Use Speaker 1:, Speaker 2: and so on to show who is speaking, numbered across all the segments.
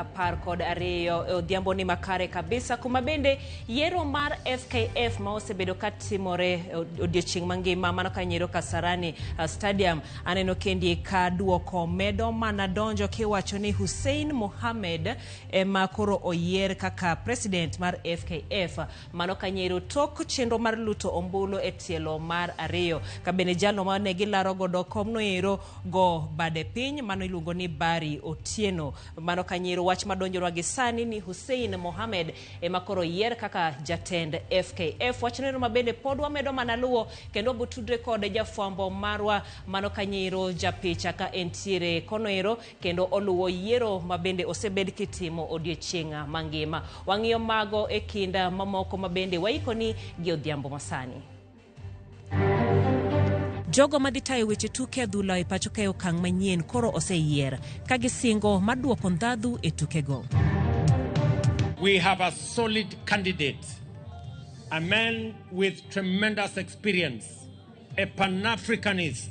Speaker 1: 12 e odhiambo ni makare kabisa, kuma bende yiero mar FKF ma osebedo ka timore odiechieng' mangima mano ka nyiero Kasarani Stadium. Aneno kendi ka duoko medo mana donjo kiwacho ni Hussein Mohamed ema koro oyier kaka president mar FKF. Mano ka nyiero tok chenro mar luto ombulu e tielo mar ariyo. Ka bende jalno mane gilaro godo komno ero go bade piny mano iluongo ni Barry Otieno. Mano ka nyiero wach madonjonwa gi sani ni Hussein Mohamed ema koro oyier kaka jatend FKF. Wachno ero mabende pod wamedo mana luwo kendo wabotudre kod jafwambo marwa mano ka nyiero japicha ka entiere kono ero kendo oluwo yiero mabende osebed kitimo odiechieng' mangima. Wang'iyo mago e kind mamoko mabende waikoni gi odhiambo masani. Jogo madhi tayo weche tuke adhula e pacho kae okang' manyien koro oseyier ka gisingo mar duoko ndhadhu e tukego.
Speaker 2: We have a solid candidate, a man with tremendous experience, a Pan-Africanist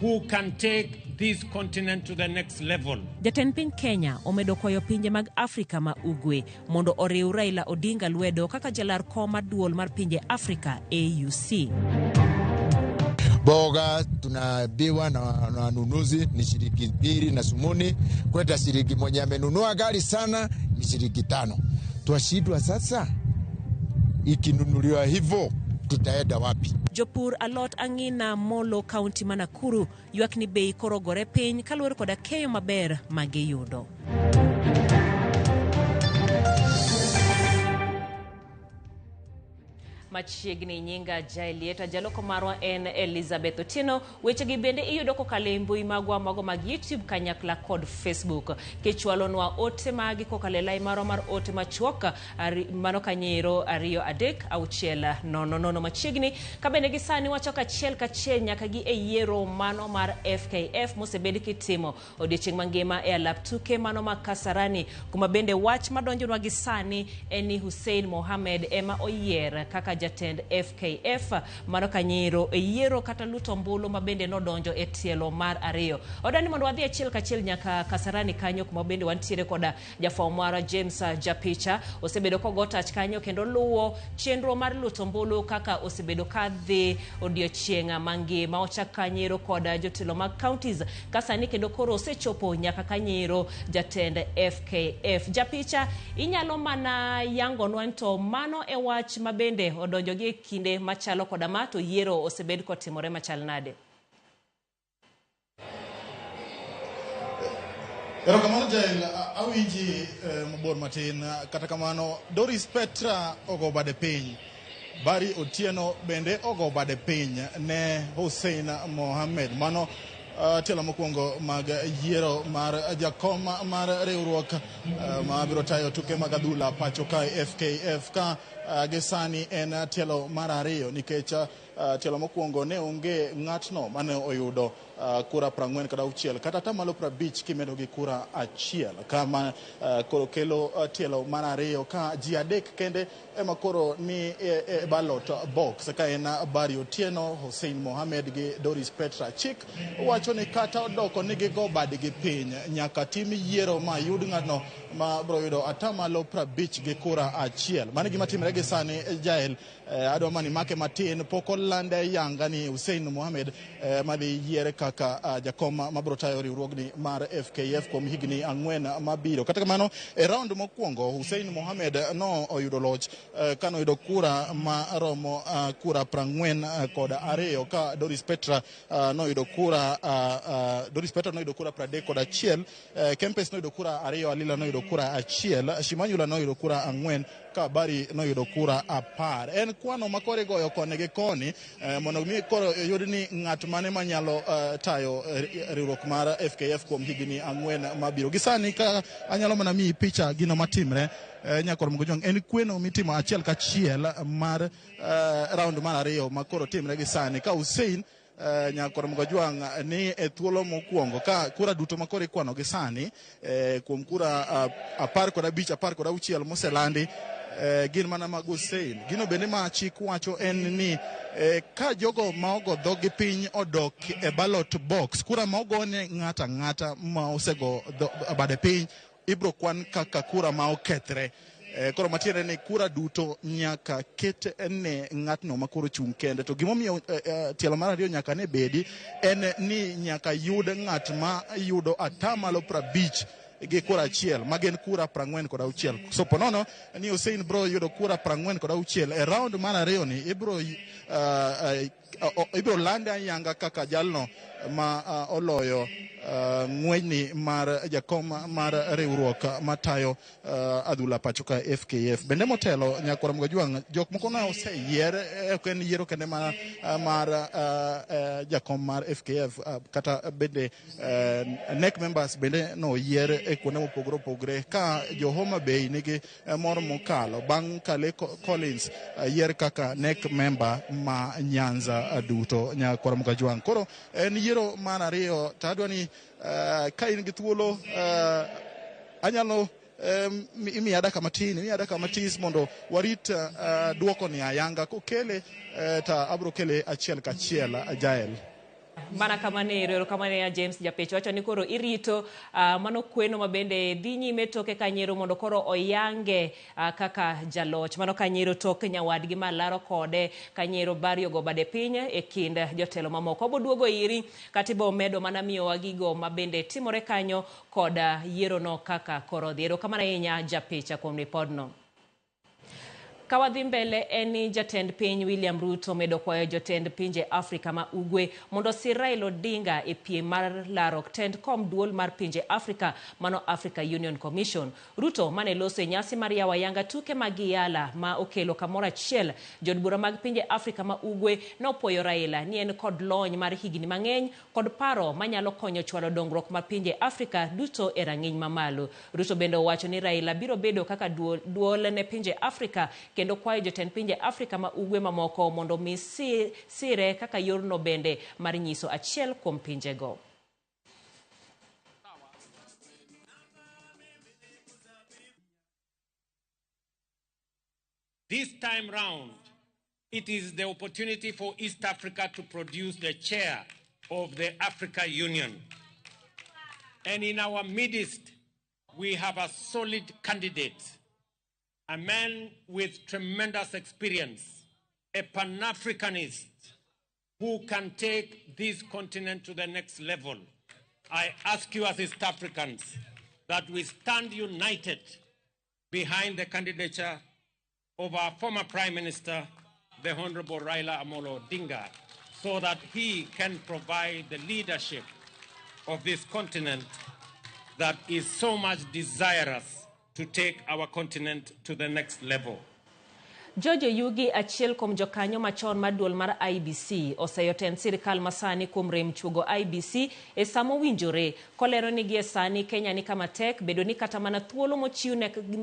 Speaker 2: who can take this continent to the next level.
Speaker 1: Jatend piny Kenya omedo kwayo pinje mag Afrika ma Ugwe mondo oriw Raila Odinga lwedo kaka jalar kom mar duol mar pinje Afrika AUC.
Speaker 3: Boga tunabiwa na wanunuzi ni shilingi 2 na sumuni kwenda shilingi, mwenye amenunua gari sana ni shilingi 5. Twashindwa sasa, ikinunuliwa hivyo tutaenda wapi?
Speaker 1: Jopur alot ang'ina Molo kaunti ma Nakuru ywak ni bei koro ogore piny kaluwore koda keyo maber ma giyudo. Machiegni nyinga Jaelieta, jaloko marwa en Elizabeth Otieno. Wechegi bende iyudo kokalo e mbui magwa mago mag YouTube kanyakla kod Facebook. Kichwalonwa ote magi kokalo e lai marwa mar ote machuok mano kanyero 2 3 6 0 0 machiegni. Ka bende gi sani wachako achiel kachiel nyaka gi e yiero mano mar FKF mosebed kitimo odiechieng' mangima e alap tuke mano ma Kasarani, kuma bende wach madonjonwa gi sani en ni Hussein Mohamed ema oyier kaka jatend FKF mano kanyero e yiero kata luto ombulu ma bende nodonjo e tielo mar ariyo. Odani mondo wadhi achiel kachiel nyaka Kasarani kanyo kuma bende wantiere koda jafwambo marwa James Japicha osebedo kogo tach kanyo kendo luwo chenro mar luto ombulu kaka osebedo ka dhi odiechieng' mangima. Ochak kanyero koda jotelo mag counties ka sani kendo koro osechopo nyaka kanyero jatend FKF. Japicha, inyalo mana yangonwa ni to mano e wach mabende odonjo gi e kinde machalo koda ma to yiero osebed kotimore machal nade?
Speaker 4: Erokamano Jael, awinji mabor matin. Kata kamano, Doris Petra ogo bade piny. Barry Otieno bende ogo bade piny ne Hussein Mohamed. Mano tielo mokwongo mag yiero mar jakom mar riwruok ma biro tayo tuke mag adhula pacho kae FKF ka gi sani en tielo mar ariyo nikech tielo mokwongo ne onge ng'atno mane oyudo kura 46 kata atamalo 50 kimedo gi kura 1 kama koro kelo tielo mar ariyo ka ji 3 kende ema koro ni e ballot box ka en Barry Otieno, Hussein Mohamed gi Doris Petra. Chik wacho ni kata odoko ni gigo badgi piny nyaka tim yiero ma yud ng'atno ma biro yudo atamalo 50 gi kura 1. Mano gima timore gi sani Jael. Adwa mani make matin pok olande yanga ni Hussein Mohamed madhi yiere kaka jakom mabiro tayo riwruogni mar FKF kuom higni 4 mabiro. Kata kamano e round mokwongo Hussein Mohamed no oyudo loch kano oyudo kura maromo kura 42 ka Doris Petra noyudo kura Doris Petra noyudo kura 31, Kempes noyudo kura 2, Alila noyudo kura 1, Shimanyula noyudo kura 4 ka Barry noyudo kura 10. En kwano ma koro igoyo koni gi koni mondo mi koro yud ni ng'at mane manyalo tayo riwruok mar FKF kuom higni 4 mabiro. Gi sani ka anyalo mana miyi picha gino matimre Nyakor Mugojwang' en kweno mitimo achiel kachiel mar round mar ariyo ma koro timre gi sani ka Hussein Nyakor Mugojwang' ni e thuolo mokwongo ka kura duto ma koro ikwano gi sani kuom kura 15 16 moselandi gin mana mag Hussein. Gino bende ma chik wacho en ni ka jogo ma ogo dhogi piny odok e ballot box, kura ma ogone ng'ata ang'ata ma osego bade piny Ibro kwan kaka kura ma okethre. Koro matiende ni kura duto nyaka ket ne ng'atno ma koro chung' kende. To gimomiyo tielo mar ariyo nyaka ne bedi en ni nyaka yud ng'at ma yudo atamalo 50 gi kura achiel, ma gin kura 46. So ponono ni Hussein bro yudo kura 46 e round mar ariyo ni ibro lande ayanga kaka jalno ma oloyo ng'wechni mar jakom mar riwruok matayo adhula pacho ka FKF. Bende motelo nyakwar Mgajwang', jok moko ne oseyier, ok en yiero kende mar jakom mar FKF, kata bende NEC members bende noyier e kuonde mopogore opogore ka jo Homa Bay nigi mor mokalo bang' Kale Collins yier kaka NEC member ma Nyanza duto, nyakwar Mgajwang'. Koro en yiero mar ariyo to adwa ni ka in gi thuolo anyalo imiya dakika matin, imiya dakika matis mondo warit duoko ni ayanga kokele to abro kele achiel kachiel, Jael.
Speaker 1: Mana kamano ero, erokamano ya James Japech wacho ni koro irito mano kweno ma bende dhi nyime toke kanyiero mondo koro oyange kaka jaloch. Mano kanyiero tok nyawadgi ma laro kode kanyiero Barry ogo bade piny e kind jotelo mamoko. Obo duogo iri kata ibo medo mana miyowa gigo ma bende timore kanyo kod yiero no kaka koro dhi. Erokamano ahinya Japicha kuom ripodno. Ka wadhi mbele en ni jatend piny William Ruto medo kwayo jotend pinje Afrika ma Ugwe mondo osir Raila Odinga e piem mar laro tend kom duol mar pinje Afrika, mano Africa Union Commission. Ruto mane loso e nyasi mar yawo ayanga tuke mag Iala ma okelo kamoro achiel jod bura mag pinje Afrika ma Ugwe nopuoyo Raila ni en kod lony mar higni mang'eny kod paro manyalo konyo chwalo dongruok mar pinje Afrika duto e rang'iny mamalo. Ruto bende owacho ni Raila biro bedo kaka duol ne pinje Afrika kendo kwayo jotend pinje Afrika ma Ugwe mamoko mondo mi sire kaka yorno bende mar nyiso achiel kuom pinjego.
Speaker 2: This time round, it is the opportunity for East Africa to produce the chair of the Africa Union. And in our midst, we have a solid candidate, a man with tremendous experience, a Pan Africanist who can take this continent to the next level. I ask you as East Africans that we stand united behind the candidature of our former Prime Minister, the Honorable Raila Amolo Odinga, so that he can provide the leadership of this continent that is so much desirous to take our continent to the next level.
Speaker 1: George Oyugi, achiel kuom jokanyo machon mar duol mar IEBC, oseyo tend sirikal masani kuom rem chuogo IEBC e sama owinjore, kolero ni gie sani Kenya ni kama tek bedo ni kata mana thuolo mochiw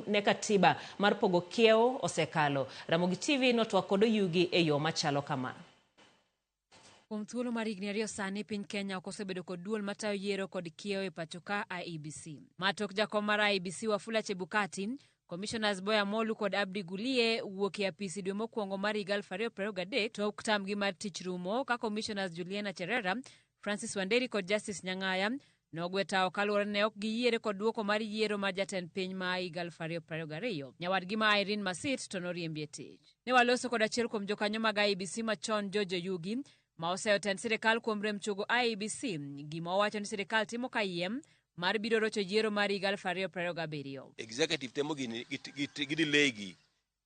Speaker 1: ne katiba mar pogo kiewo osekalo. Ramogi TV notwak kod Oyugi e yo machalo kama.
Speaker 5: Kuom thuolo mar higni 2 sani, piny Kenya ok osebedo kod duol matayo yiero kod kiewo e pacho ka, IEBC. Ma tok jakom mar IEBC Wafula Chebukati, Commissioners Boya Molu kod Abdi Gulie wuok e apisi dwe mokwongo mar higa 2023 tok tamgi mar tich rumo ka Commissioners Juliana Cherera, Francis Wanderi kod Justice Nyang'aya nogwe tawo kaluwore ne ok giyiere kod duoko mar yiero mar jatend piny ma higa 2022. Nyawadgi ma Irene Masit to noriembi e tich. Ne waloso kod achiel kuom jokanyo mag IEBC machon, George Oyugi, ma oseyo tend sirikal kuom rem chuogo IEBC, gima owacho ni sirikal timo kayiem mar biro rocho yiero mar higa 2027.
Speaker 6: Executive temo gini gi delay gi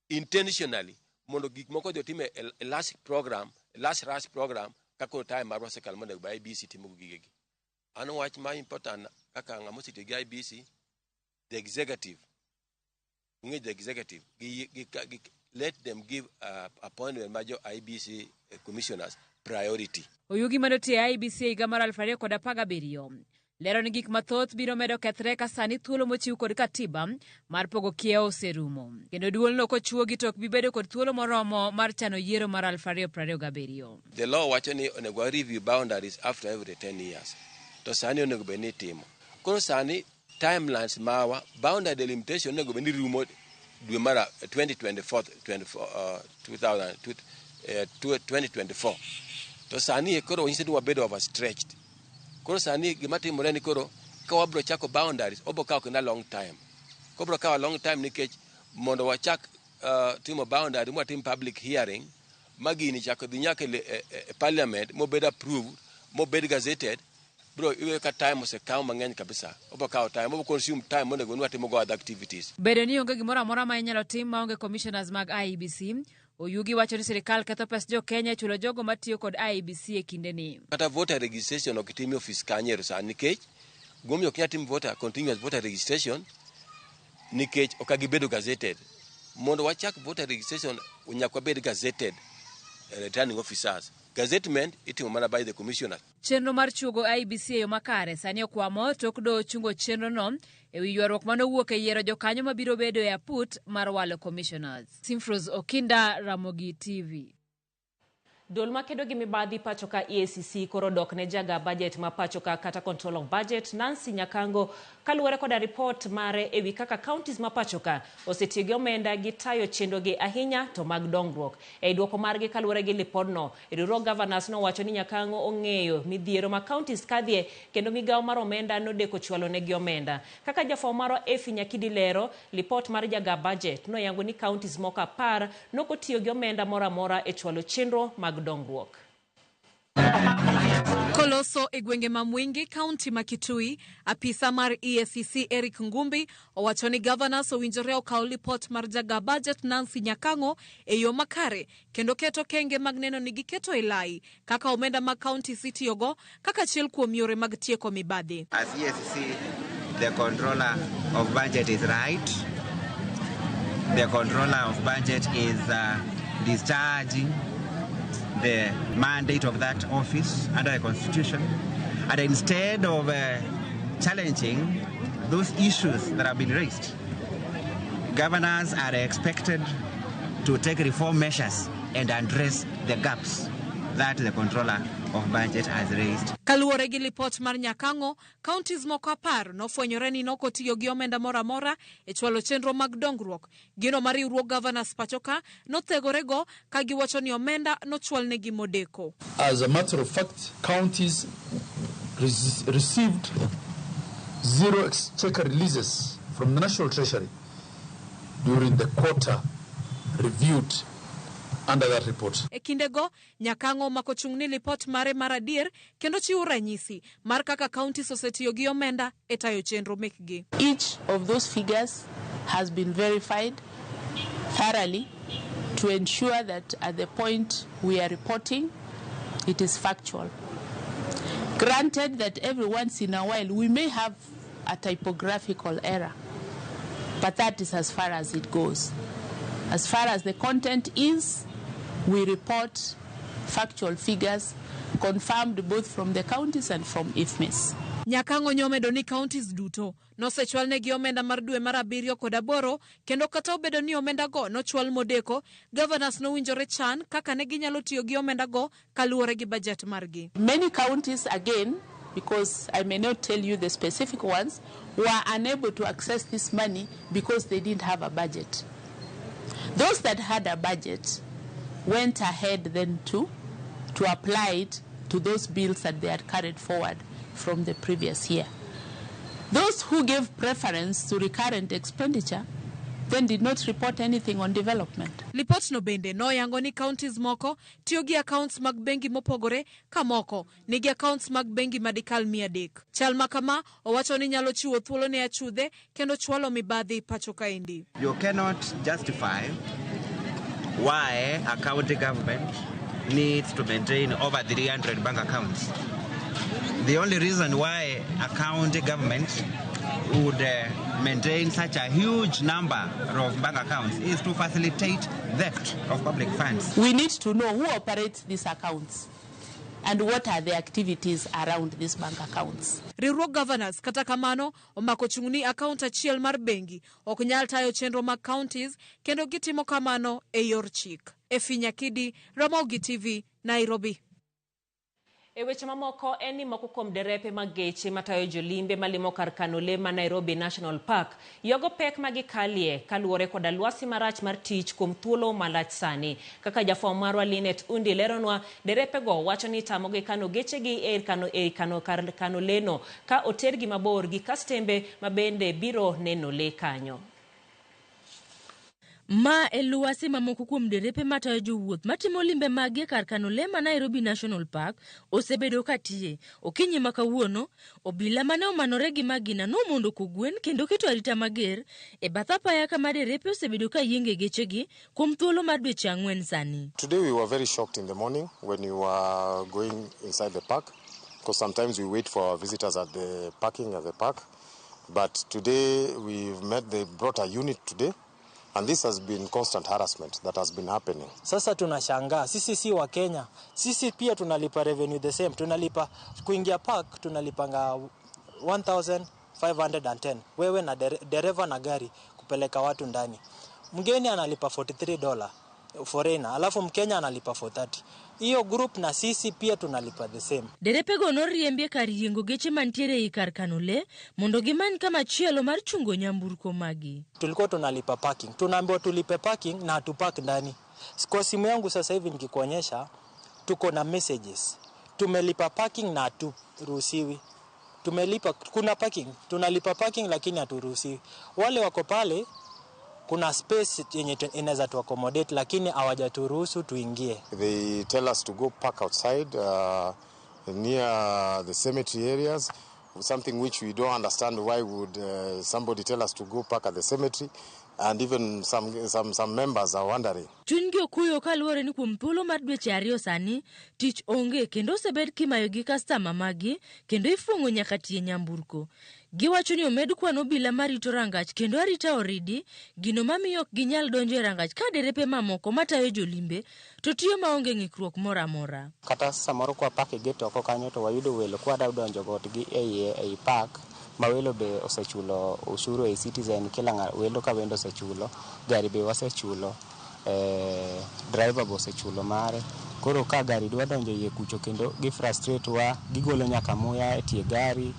Speaker 6: intentionally mondo gik moko odhi otim e last program, last rush program, ka koro time marwa osekalo monego ba IEBC timo gigegi. An wach ma important kaka ng'ama osetiyo gi IEBC, the executive, ung'e the executive gi, let them give appointment mar jo IEBC commissioners priority.
Speaker 5: Oyugi manotiyo e IEBC e higa mar 2017 lero ni gik mathoth biro medo kethre ka sani thuolo mochiw kod katiba mar pogo kiewo oserumo kendo duolno kochuogi to ok bi bedo kod thuolo moromo mar chano yiero mar 2027.
Speaker 6: The law wacho ni onego wa review boundaries after every 10 years, to sani onego bed ni itimo. Koro sani timelines mawa boundary delimitation onego bed ni rumo dwe mar 2024, 24, 2000, 2024, to sani koro nyiso ni wabedo overstretched. Koro sani gima timore ni koro Ka wabro chako boundaries, obro kawo kendo a long time. Kobro kawo a long time nikech mondo wachak timo boundary mwatim public hearing ma gini chako dhi nyaka e parliament mobed approved, mobed gazetted, bro iwe ka time osekaw mang'eny kabisa. Obro kawo time, obro consume time monego ni watimo go other activities.
Speaker 5: Bedo ni onge gimoro amora ma inyalo tim maonge commissioners mag IEBC, Oyugi wacho ni sirikal ketho pes jo Kenya e chulo jogo matiyo kod IEBC e kindeni.
Speaker 6: Kata voter registration ok tim e ofis kanyo ero sani, nikech gimomiyo ok nyal tim voter continuous voter registration nikech ok gibedo gazetted. Mondo wachak voter registration, nyaka wabed gazetted returning officers. Gazettement itimo mana by the commissioners.
Speaker 5: Chenro mar chuogo IEBC e yo makare sani okwamo tok doho chungo chenrono ewi ywaruok manowuok e yiero jokanyo mabiro bedo e aput mar walo commissioners. Simfros Okinda, Ramogi TV.
Speaker 1: Duol makedo gi mibadhi pacho ka EACC koro dok ne jaga budget ma pacho ka kata control of budget Nancy Nyakango kaluwore koda ripot mare ewi kaka counties ma pacho ka osetiyo gi omenda gi tayo chenrogi ahinya to mag dongruok. Ei duoko margi kaluwore gi lipodno, riwruog governors nowacho ni Nyakango ong'eyo midhiero ma counties kadhie kendo migawo mar omenda nodeko chwalo negi omenda. Kaka jafwambo marwa Effie Nyakidi lero, lipot mar jaga budget noyango ni counties moko 10 nokotiyo gi omenda moro amora e chwalo chenro mag dongruok.
Speaker 7: Koloso e gwenge ma Mwingi, kaunti ma Kitui, apisa mar EACC Eric Ngumbi owacho ni governors owinjore okaw lipot mar jaga budget Nancy Nyakango e yo makare kendo keto kenge mag neno ni giketo e lai kaka omenda mag counties itiyogo kaka achiel kuom yore mag tieko mibadhi.
Speaker 8: As EACC, the controller of budget is right. The controller of budget is discharging the mandate of that office under the Constitution. And instead of challenging those issues that have been raised, governors are expected to take reform measures and address the gaps that the controller of budget has raised.
Speaker 7: Kaluwore gi lipot mar Nyakango, counties moko 10 nofwenyore ni nokotiyo gi omenda moro amora e chwalo chenro mag dongruok. Gino ma riwruog governors pachoka nothegorego ka giwacho ni omenda nochwalnegi modeko.
Speaker 9: As a matter of fact, counties received zero exchequer releases from the National Treasury during the quarter reviewed under that report.
Speaker 7: E kindego, Nyakango omako chung' ni lipot mare mar adier kendo chiwo ranyisi mar kaka counties osetiyo gi omenda e tayo chenro mekgi.
Speaker 10: Each of those figures has been verified thoroughly to ensure that at the point we are reporting, it is factual. Granted that every once in a while we may have a typographical error, but that is as far as it goes. As far as the content is, we report factual figures confirmed both from the counties and from IFMIS.
Speaker 7: Nyakango nyomedo ni counties duto nosechwalnegi omenda mar dwe mar 7 kod 8, kendo kata obedo ni omenda go nochwal modeko, governors nowinjore chan kaka ne ginyalo tiyo gi omenda go kaluwore gi budget margi.
Speaker 10: Many counties, again, because I may not tell you the specific ones, were unable to access this money because they didn't have a budget. Those that had a budget went ahead then to apply it to those bills that they had carried forward from the previous year. Those who gave preference to recurrent expenditure then did not report anything on development.
Speaker 7: Lipot no bende noyango ni counties moko tiyo gi accounts mag bengi mopogore ka moko nigi accounts mag bengi madikal 300. Chal ma kama owacho ni nyalo chiwo thuolo ne achudhe kendo chwalo mibadhi pacho kaendi.
Speaker 8: You cannot justify why a county government needs to maintain over 300 bank accounts. The only reason why a county government would maintain such a huge number of bank accounts is to facilitate theft of public funds.
Speaker 10: We need to know who operates these accounts and what are the activities around these bank accounts.
Speaker 7: Riwruog governors kata kamano omako chung' ni account achiel mar bengi ok nyal tayo chenro mag counties kendo gitimo kamano e yor chik. Effie Nyakidi, Ramogi TV, Nairobi.
Speaker 1: E weche mamoko en ni moko kuom derepe mag geche matayo jolimbe malimo kar kano lee ma Nairobi National Park yogo pek ma gikalie kaluwore koda lwasi marach mar tich kuom thuolo malach sani. Kaka jafwambo marwa Linet Undi leronwa, derepego wacho ni tamogi kano gechegi e kano, e kano kar kano leno ka otergi mabor gi kastembe ma bende biro neno lee kanyo.
Speaker 11: Ma e lwasi ma moko kuom derepe matayo jowuoth matimo limbe maggi e kar kano lee ma Nairobi National Park osebedo ka tiye. Okinyi ma kawuono, obila mane omanore gi magina nomondo kogwen kendo keto arita mager e bath apaya kama derepe osebedo ka yienge gechegi kuom thuolo mar dweche ang'wen sani.
Speaker 12: Today we were very shocked in the morning when we were going inside the park, because sometimes we wait for our visitors at the parking at the park. But today we've met, they brought a unit today, and this has been constant harassment that has been happening.
Speaker 13: Sasa tunashangaa, sisi si wa Kenya, sisi pia tunalipa revenue the same, tunalipa kuingia park tunalipanga 1510 wewe na dereva na gari kupeleka watu ndani. Mgeni analipa $43 foreigner, alafu Mkenya analipa 430. Hiyo group na sisi pia tunalipa the same.
Speaker 11: Derepego noriembi e kar yiengo geche mantiere ei kar kano lee mondo gimany kama chielo mar chungo nyamburko magi.
Speaker 13: Tulikuwa tunalipa parking, tunaambiwa tulipe parking na hatupark ndani. Kwa simu yangu sasa hivi nikikuonyesha, tuko na messages. Tumelipa parking na haturuhusiwi. Tumelipa, kuna parking, tunalipa parking lakini haturuhusiwi. Wale wako pale kuna space yenye inaweza tu accommodate lakini hawajaturuhusu tuingie.
Speaker 12: They tell us to go park outside near the cemetery areas, something which we don't understand. Why would somebody tell us to go park at the cemetery? And even some members are wondering.
Speaker 11: Chunygi okuyo kaluwore ni kuom thuolo mar dweche ariyo sani, tich onge kendo osebed kimayo gi kastama maggi kendo ifuong'o nyaka tie nyamburko. Giwacho ni omed kwan obila marito rangach kendo arita oridi, gino mamiyo ok ginyal donjo e rangach ka derepe mamoko matayo jolimbe to tiyo maonge ng'ikruok moro amora.
Speaker 14: Kata samoro kwa park e gate oko kanyo to wayudo welo kwa donjo kodgi ei park ma welo be osechulo ushuru e Citizen, kila welo ka wendo osechulo, gari be wasechulo, driver be osechulo mare. Koro ka gari dwa donjo iye kucho kendo gi frustrate wa, gigolo nyaka muya e tie gari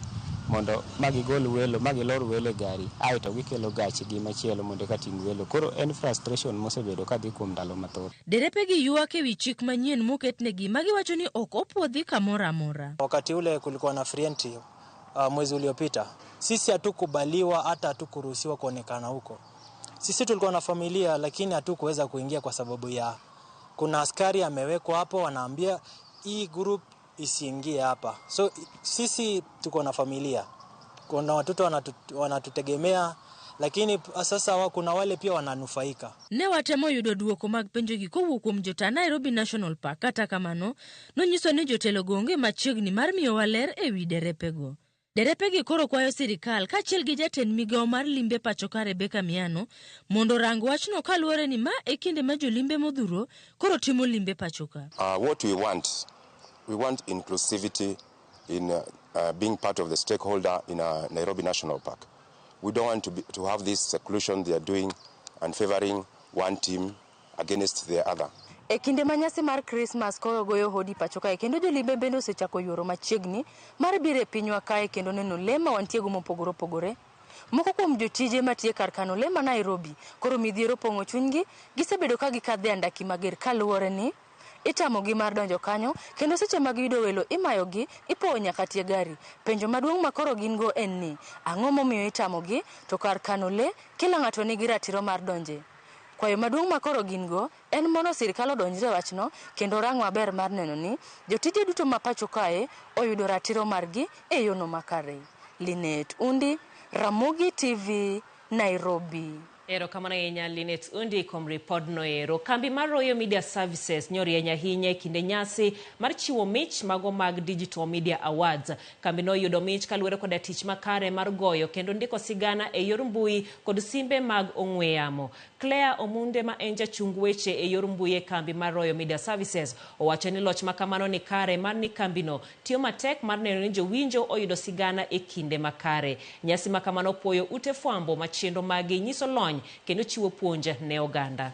Speaker 14: mondo magigol welo, magilor welo e gari, aeto gikelo gachgi machielo mondo eka ting' welo. Koro en frustration mosebedo kadhi kuom ndalo mathoth.
Speaker 11: Derepegi ywak ewi chik manyien moketnegi ma giwacho ni ok opuodhi kamoro amora.
Speaker 13: Wakati ule kulikuwa na free entry mwezi uliopita, sisi hatukubaliwa hata hatukuruhusiwa kuonekana huko. Sisi tulikuwa na familia lakini hatukuweza kuingia kwa sababu ya kuna askari amewekwa hapo, wanaambia hii group isiingie hapa. So sisi tuko na familia, kuna watoto wanatutegemea, lakini sasa kuna wale pia wananufaika.
Speaker 11: Ne watemo yudo duoko mag penjogi kowuok kuom jota Nairobi National Park, kata kamano nonyiso ni jotelogo onge machiegni mar miyowa ler ewi derepego. Derepegi koro kwayo sirikal kaachiel gi jatend migawo mar limbe pacho ka Rebecca Miano mondo rang wachno kaluwore ni ma e kinde ma jolimbe modhuro koro timo limbe pacho ka.
Speaker 6: What we want inclusivity in being part of the stakeholder in Nairobi National Park. We don't want to have this seclusion they are doing and favoring one team against the other.
Speaker 15: E kinde ma nyasi mar Christmas koro goyo hodi pacho kae kendo jolimbe bende osechako yuoro machiegni mar biro e pinywa kae kendo neno lee ma wantiego mopogore opogore. Moko kuom jotije matiyo kar kano lee ma Nairobi koro midhiero opong'o chunygi, gisebedo ka gikadhe andaki mager kaluwore ni itamogi mar donjo kanyo kendo seche mag yudo welo imayogi, ipowo nyaka tie gari. Penjo maduong' ma koro gin go en ni ang'o momiyo itamogi to kar kano lee kila ng'ato nigi ratiro mar donje. Kwayo maduong' ma koro gin go en mondo sirikal odonjre wachno kendo rang maber mar neno ni jotije duto ma pacho kae oyudo ratiro margi e yono makare. Linet Undi, Ramogi TV, Nairobi.
Speaker 1: Erokamano ahinya Linet Undi kuom ripodno ero. Kambi mar Royal Media Services nyorieny ahinya e kinde nyasi mar chiwo mich mago mag Digital Media Awards. Kambi noyudo mich kaluwore koda tich makare mar goyo kendo ndiko sigana e yor mbui kod simbe mag ong'we yamo. Claire Omunde ma en jachung weche e yor mbui e kambi mar Royal Media Services owacho ni loch makamano ni kare mar ni kambino tiyo matek mar neno ni jowinjo oyudo sigana e kinde makare. Nyasi makamano puoyo ute fwambo ma chenro magi nyiso lony kendo chiwo puonj ne oganda.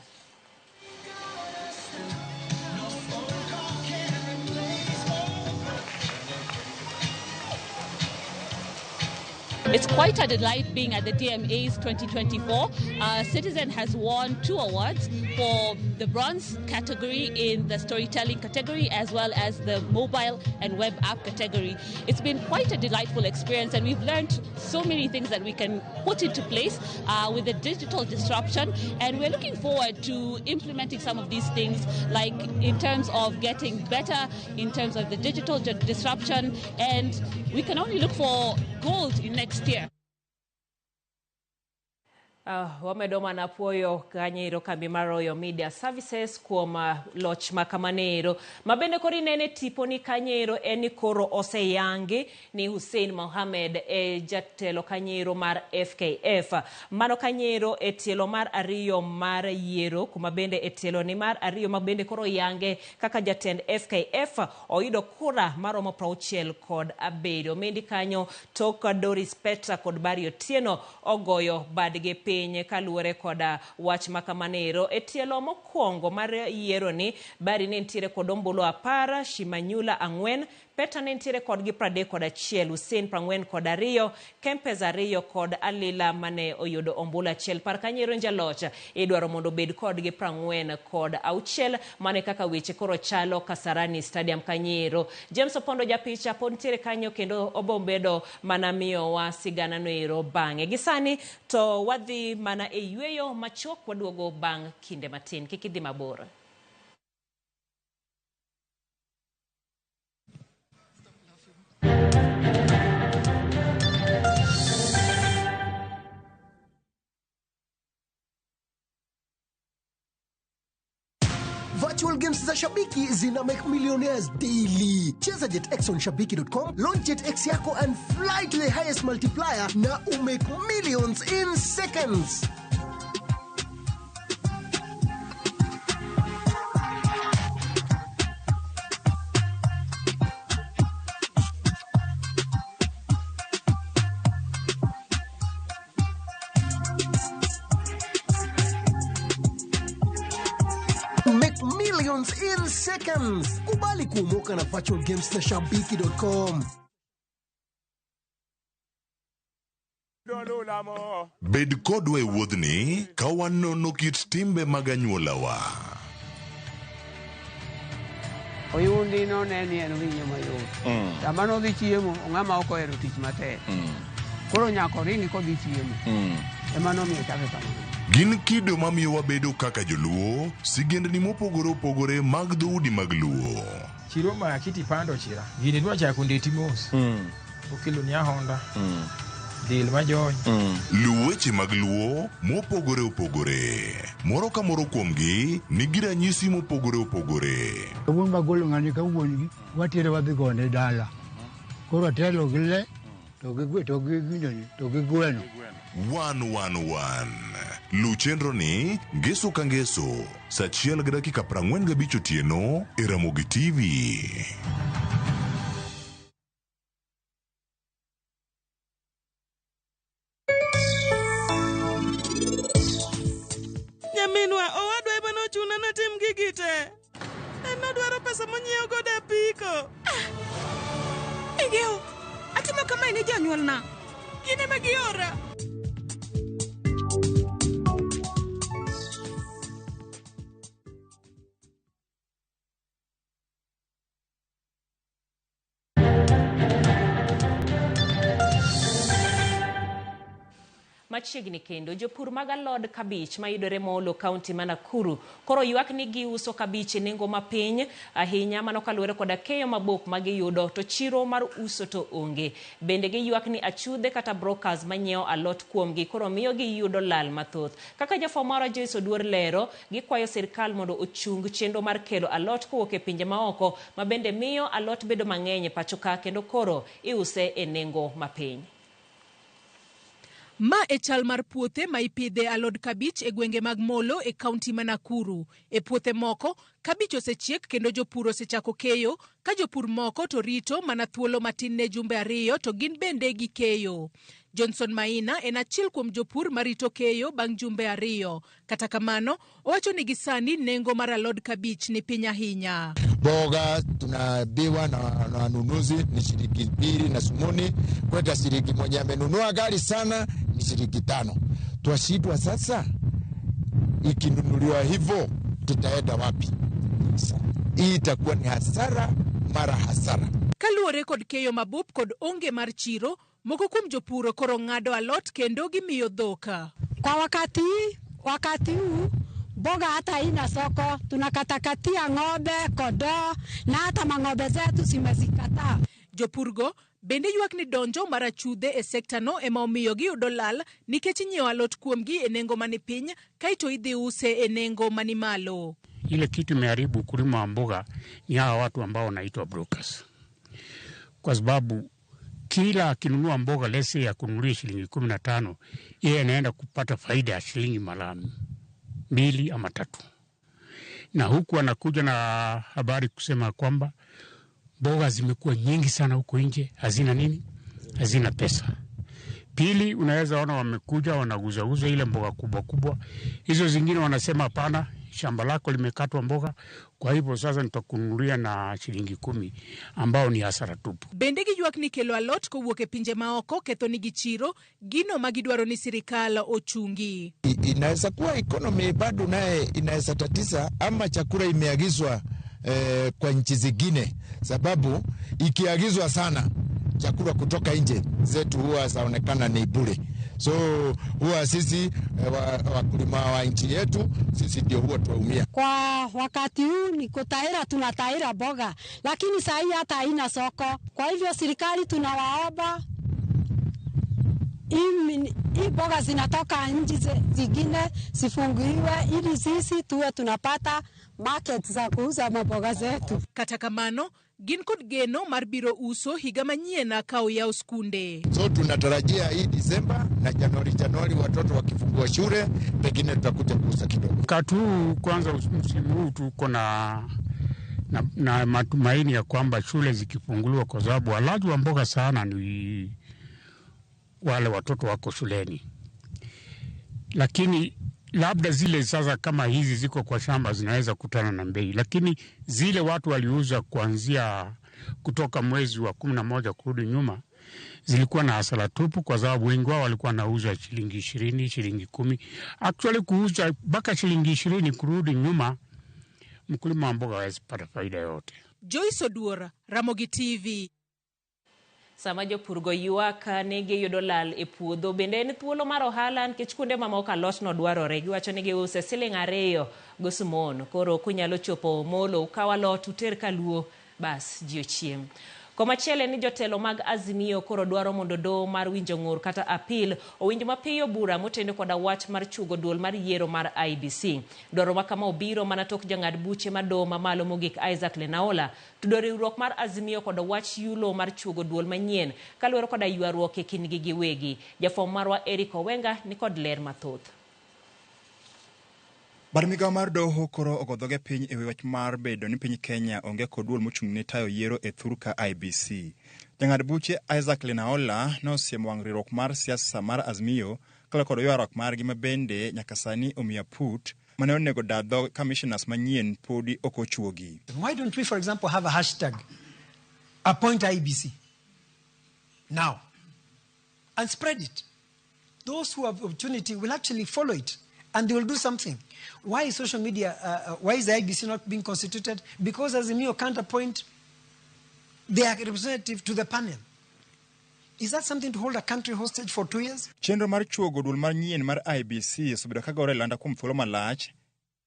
Speaker 10: It's quite a delight being at the DMAs 2024. Citizen has won 2 awards for the bronze category in the storytelling category as well as the mobile and web app category. It's been quite a delightful experience, and we've learned so many things that we can put into place with the digital disruption, and we're looking forward to implementing some of these things, like in terms of getting better in terms of the digital disruption, and we can only look for gold in next year.
Speaker 1: Wamedo mana puoyo kanyo kambi mar Royal Media Services kuom loch makamano ma bende koro inene tiponi kanyo en ni koro oseyangi ni Hussein Mohamed e jatelo kanyo mar FKF. Mano kanyo e tielo mar ariyo mar yiero, kuma bende e tielo ni mar ariyo ma bende koro yange kaka jatend FKF oyudo kura maromo 67. Mendi kanyo tok Doris Petra kod Barry Otieno ogoyo badgi piny kaluwore koda wach makamanero. E tielo mokwongo mar yiero ni Barry ne nitiere kod ombulu 10, Shimanyula 4, Petra ne nitiere kodgi 31, Hussein 42, Kempes 2 kod Alila mane oyudo ombulu 1. Par kanyo jaloch idwaro mondo obed kodgi 46, mane kaka weche koro chalo Kasarani Stadium kanyo. James Opondo japicha pod nitiere kanyo kendo obobedo mana miyowa sigana noero bang'e. Gisani to wadhi mana e yweyo machuok, waduogo bang' kinde matin. Kik idhi mabor.
Speaker 16: Virtual games za Shabiki zina make millionaires daily. Cheza JetX on shabiki.com, launch JetX yako and fly to the highest multiplier na umake millions in seconds. In seconds. Kubali kuomoka na virtual games na shabiki.com.
Speaker 17: Bed kodwa e wuodhni ka wanono kit timbe mag anyuolawa.
Speaker 18: Oyundi no ne ni en winyo mayot. Sama nodhi chiemo, ng'ama ok ohero tich matek. Koro nyaka oringi kodhi chiemo. Ema nomiyo chake kamano.
Speaker 17: Gin kido mamiyo wabedo kaka joluo, sigendni mopogore opogore mag dhoudi mag Luo.
Speaker 19: Chiro ma kiti pando chira. Gini dwa chako ndeti mos. Okelo ni Honda. Dil majony.
Speaker 17: Luw weche mag Luo mopogore opogore. Moro ka moro kuomgi nigi ranyisi mopogore opogore.
Speaker 20: Wuon magolo ng'ani ka wuon gi watere wadhi gone dala. Koro atelo gi le to gi to gi gineni to gi gweno.
Speaker 17: 111. Luw chenro ni ngeso ka ngeso saa 1:45 otieno e Ramogi TV.
Speaker 21: Nyaminwa, owadwa ema nochuna natim gigi te. En nodwaro pesa monyiewo godo apiko.
Speaker 22: Igeo, atimo kamae ne jonyuolna.
Speaker 21: Gin ema giora.
Speaker 1: Machiegni kendo jopur mag alod kabich mayudore Molo kaunti ma Nakuru koro ywak ni giuso kabich e nengo mapiny ahinya, mano kaluwore koda keyo mabok magiyudo to chiro mar uso to onge. Bende giywak ni achudhe kata brokers manyiewo alot kuomgi koro miyo giyudo lal mathoth. Kaka jafwambo marwa Joyce Oduor lero, gikwayo sirkal mondo ochung chenro mar kelo alot kowuok e pinje maoko ma bende miyo alot bedo mang'eny e pacho ka kendo koro iuse e nengo mapiny.
Speaker 7: Ma e chal mar puothe ma ipidhe alod kabich e gwenge mag Molo e kaunti ma Nakuru. E puothe moko, kabich osechiek kendo jopur osechako keyo, ka jopur moko to rito mana thuolo matin ne jumbe 2 to gin bende gikeyo. Johnson Maina en achiel kuom jopur marito keyo bang' jumbe 2. Kata kamano, owacho ni gisani nengo mar alod kabich ni piny ahinya.
Speaker 3: Mboga tunaambiwa na wanunuzi ni shilingi 2 na sumuni, kwenda shilingi mwenye amenunua gari sana ni shilingi 5. Twashindwa sasa, ikinunuliwa hivyo tutaenda wapi? Hii itakuwa ni hasara mara hasara.
Speaker 7: Kaluwore kod keyo mabup kod onge mar chiro, moko kuom jopur koro ng'ado alot kendo gimiyo dhok.
Speaker 4: Kwa wakati huu mboga hata haina soko, tunakatakatia ng'ombe, kondoo na hata mang'ombe zetu zimezikataa.
Speaker 7: Jopurgo bende ywak ni donjo mar achudhe e sekta no ema omiyo giyudo lal nikech inyiewo alot kuomgi e nengo mani piny kaeto idhi use e nengo mani malo.
Speaker 23: Ile kitu imeharibu ukulima wa mboga ni hawa watu ambao wanaitwa brokers, kwa sababu kila akinunua mboga lese ya kununulia shilingi 15, yeye anaenda kupata faida ya shilingi mara 2 ama 3, na huku anakuja na habari kusema kwamba mboga zimekuwa nyingi sana huko nje, hazina nini, hazina pesa. Pili, unaweza ona wamekuja wanaguzaguza ile mboga kubwa kubwa, hizo zingine wanasema hapana, shamba lako limekatwa mboga, kwa hivyo sasa nitakununulia na shilingi 10, ambao ni hasara tupu.
Speaker 7: Bende giywak ni kelo alot kowuok e pinje maoko ketho nigi chiro, gino ma gidwaro ni sirikal ochungi.
Speaker 3: Inaweza kuwa economy bado naye inaweza tatiza, ama chakula imeagizwa kwa nchi zingine, sababu ikiagizwa sana chakula kutoka nje zetu huwa zaonekana ni bure. So huwa sisi wakulima wa nchi yetu sisi ndio huwa tuumia.
Speaker 4: Kwa wakati huu ni kutaira, tunataira mboga, lakini saa hii hata haina soko. Kwa hivyo serikali tunawaomba hii mboga zinatoka nchi zingine zifungiwe ili sisi tuwe tunapata market za kuuza maboga zetu.
Speaker 7: Kata kamano, gin kod geno mar biro uso higa manyien ka oyaw skunde.
Speaker 3: So tunatarajia hii Disemba na Januari watoto wakifungua shule pengine tutakuja kuuza kidogo.
Speaker 23: Wakati huu kwanza, msimu huu tuko na matumaini ya kwamba shule zikifunguliwa, kwa sababu walaji wa mboga sana ni wale watoto wako shuleni. Lakini labda zile sasa kama hizi ziko kwa shamba zinaweza kutana na bei, lakini zile watu waliuza kuanzia kutoka mwezi wa 11 kurudi nyuma zilikuwa na hasara tupu, kwa sababu wengi wao walikuwa wanauza shilingi 20, shilingi 10. Actually kuuza mpaka shilingi 20 kurudi nyuma, mkulima wa mboga hawezi pata faida yote.
Speaker 7: Joyce Oduor, Ramogi TV.
Speaker 1: Sama jopurgo ywak ni giyudo lal e puodho, bende en thuolo mar ohala nikech kuonde mamoko alot no dwarore. Giwacho ni giuse siling 2 gosumon, koro kunyalo chopo Molo ukaw alot uter kaluo, bas ji ochiem. Komachielo ni jotelo mag Azimio koro dwaro mondo doho mar winjo ng'ur kata appeal owinj mapiyo bura moteno koda wach mar chugo duol mar yiero mar IEBC. Dwaro ma kama obiro mana tok jang'ad buche mar doho mamalo mogik Isaac Lenaola tudo riwruok mar Azimio koda wach yulo mar chugo duol manyien kaluwore koda ywaruok e kindgi giwegi. Jafwambo marwa Eric Owenga ni kod ler mathoth.
Speaker 24: Bad migao mar doho koro ogo dhoge piny ewi wach mar bedo ni piny Kenya onge kod duol mochung' ne tayo yiero e thurka IEBC. Jang'ad buche Isaac Lenaola nosiemo wang' riwruok mar siasa mar Azimio kaluwore kod ywaruok margi ma bende nyaka sani omiyo aput mane onego da dho commissioners manyien podi ok ochuogi.
Speaker 25: Why don't we, for example, have a hashtag appoint IEBC now and spread it? Those who have opportunity will actually follow it and they will do something. Why is social media, why is the IEBC not being constituted? Because Azimio can't appoint their representative to the panel. Is that something to hold a country hostage for 2 years?
Speaker 24: Chenro mar chuogo duol manyien mar IEBC osebedo ka gore landa kuom thuolo malach.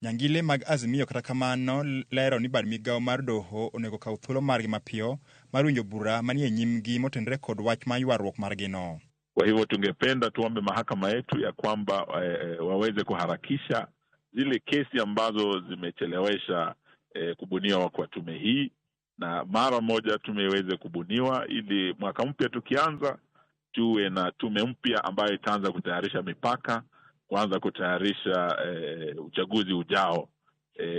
Speaker 24: Nyangile mag Azimio kata kamano lero ni bad migao mar doho onego kaw thuolo margi mapiyo mar winjo bura manie nyimgi motenore kod wach mar ywaruok margino.
Speaker 26: Kwa hivyo tungependa tuombe mahakama yetu ya kwamba waweze kuharakisha zile kesi ambazo zimechelewesha kubuniwa kwa tume hii, na mara moja tume iweze kubuniwa ili mwaka mpya tukianza tuwe na tume mpya ambayo itaanza kutayarisha mipaka, kuanza kutayarisha uchaguzi ujao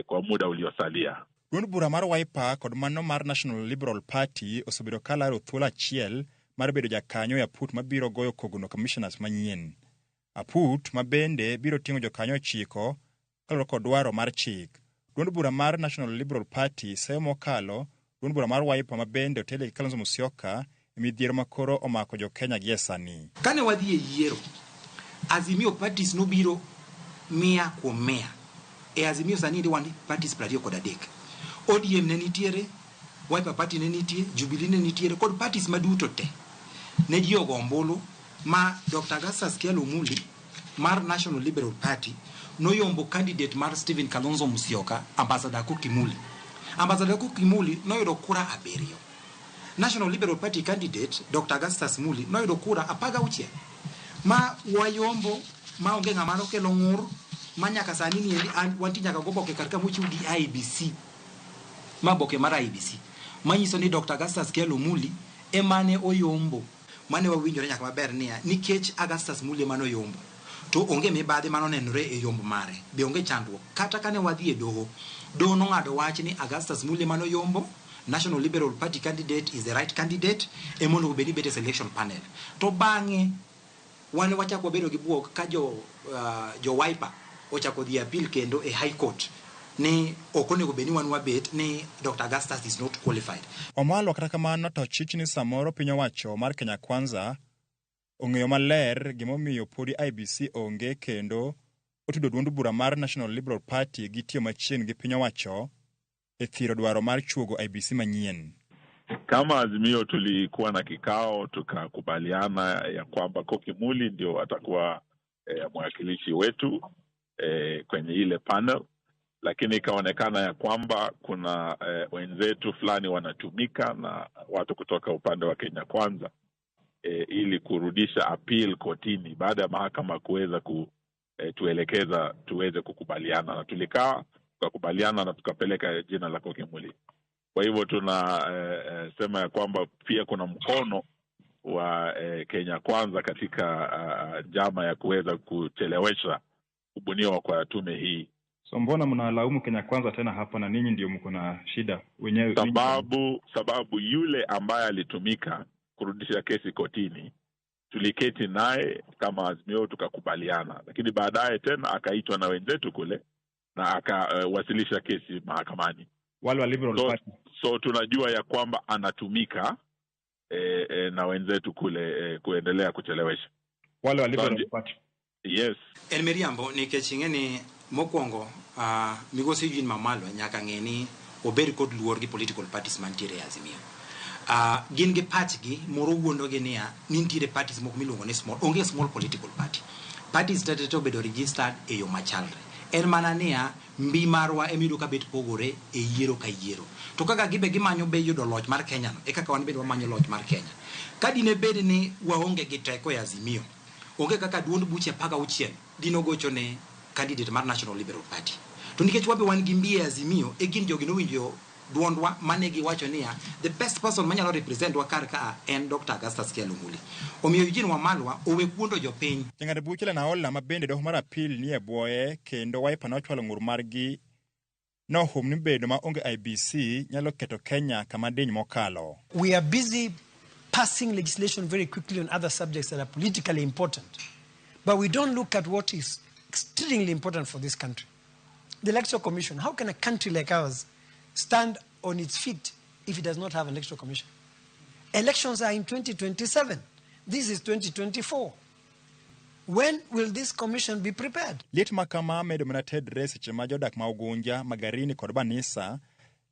Speaker 26: kwa muda uliosalia.
Speaker 24: Duond bura mar Wiper kod mano mar National Liberal Party osebedo ka laro thuolo achiel mar bedo jakanyo e aput mabiro goyo kogno commissioners manyien. Aput ma bende biro ting'o jokanyo 9 kaluwore kod dwaro mar chik. Duond bura mar National Liberal Party seyo mokalo duond bura mar Wiper ma bende otelie gi Kalonzo Musyoka e midhiero ma koro omako jo Kenya gie sani.
Speaker 2: Kane wadhi e yiero, Azimio parties nobiro 100 kuom 100. E Azimio sani endi wan parties 23. ODM ne nitiere, Wiper Party ne nitie, Jubilee ne nitiere kod parties maduto te. Ne ji ogo ombulu ma Dr. Augustus Kyalo Muli mar National Liberal Party noyombo candidate mar Stephen Kalonzo Musyoka, Ambassador Koki Muli. Ambassador Koki Muli noyudo kura 7. National Liberal Party candidate Dr. Augustus Muli noyudo kura 16. Ma wayombo ma onge ng'ama nokelo ng'ur ma nyaka sani ni endi an wantie nyaka go boke kar ka mochiw gi IEBC. Ma boke mar IEBC manyiso ni Dr. Augustus Kyalo Muli emane oyombo. Mane wawinjore nyaka maber niya nikech Augustus Muli emane oyombo to onge mibadhi manonenore e yombo mare, be onge chandruok. Kata kane wadhi e doho, doho nong'ado wach ni Augustus Muli emane oyombo, National Liberal Party candidate is the right candidate, ema onego bed ni bet e selection panel. To bang'e wan wachako wabedo gi buok ka jo Wiper ochako dhi appeal kendo e High Court ni ok onego bed ni wan wabet ni Dr. Augustus is not qualified.
Speaker 24: Wamalwa kata kamano to chich ni samoro piny owacho mar Kenya Kwanza ong'eyo maler gimomiyo podi IEBC onge kendo otudo duond bura mar National Liberal Party gi tiyo machiegni gi piny owacho e thiro dwaro mar chuogo IEBC manyien.
Speaker 26: Kama Azimio tulikuwa na kikao tukakubaliana ya kwamba Koki Muli ndio atakuwa mwakilishi wetu kwenye ile panel, lakini ikaonekana ya kwamba kuna wenzetu fulani wanatumika na watu kutoka upande wa Kenya Kwanza ili kurudisha appeal kotini baada ya mahakama kuweza kutuelekeza tuweze kukubaliana, na tulikaa tukakubaliana na tukapeleka jina la Koki Muli. Kwa hivyo tuna sema ya kwamba pia kuna mkono wa Kenya Kwanza katika njama ya kuweza kuchelewesha kubuniwa kwa tume hii.
Speaker 24: So mbona mnalaumu Kenya Kwanza tena hapa na ninyi ndio mko na shida wenyewe?
Speaker 26: Sababu yule ambaye alitumika kurudisha kesi kotini tuliketi naye kama Azimio tukakubaliana, lakini baadaye tena akaitwa na wenzetu kule na akawasilisha kesi mahakamani.
Speaker 24: Wale wa Liberal Party.
Speaker 26: So tunajua ya kwamba anatumika na wenzetu kule kuendelea kuchelewesha.
Speaker 24: Wale wa Liberal Party.
Speaker 26: Yes.
Speaker 2: En miriambo nikech ing'e ni mokwongo migosi Eugene Wamalwa nyaka ng'e ni obed kod luor gi political parties mantiere e Azimio. Gin gi pachgi moro wuondogi niya ni nitiere parties moko miluongo ni small, onge small political party. Parties tete obedo registered e yo machalre. En mana niya mbi marwa emiyudo ka bet pogore e yiero ka yiero. To kaka gibe gimanyo be yudo loch mar Kenya no, e kaka wan bende wamanyo loch mar Kenya. Ka dine bed ni waonge gi teko e Azimio, onge kaka duond buche 16 dino gocho ne candidate mar National Liberal Party. To nikech wabe wan gi mbi e Azimio, e gin jogi nowinjo duondwa mane giwacho niya the best person manyalo represent wa kar ka en Dr. Augustus Kyalo Muli. Omiyo Eugene Wamalwa owe wuondo jopiny.
Speaker 24: Jang'ad buche Lenaola ma bende doho mar appeal ni e bwoye kendo Wiper nochwalo ng'ur margi nohum ni bedo ma onge IEBC nyalo keto Kenya kama diny mokalo.
Speaker 25: We are busy passing legislation very quickly on other subjects that are politically important, but we don't look at what is extremely important for this country. The Electoral Commission. How can a country like ours stand on its feet if it does not have an electoral commission? Elections are in 2027. This is 2024. When will this commission be prepared?
Speaker 24: Liet ma kama medo mana tedre seche ma jodak ma Ugunja, Magarini kod Banisa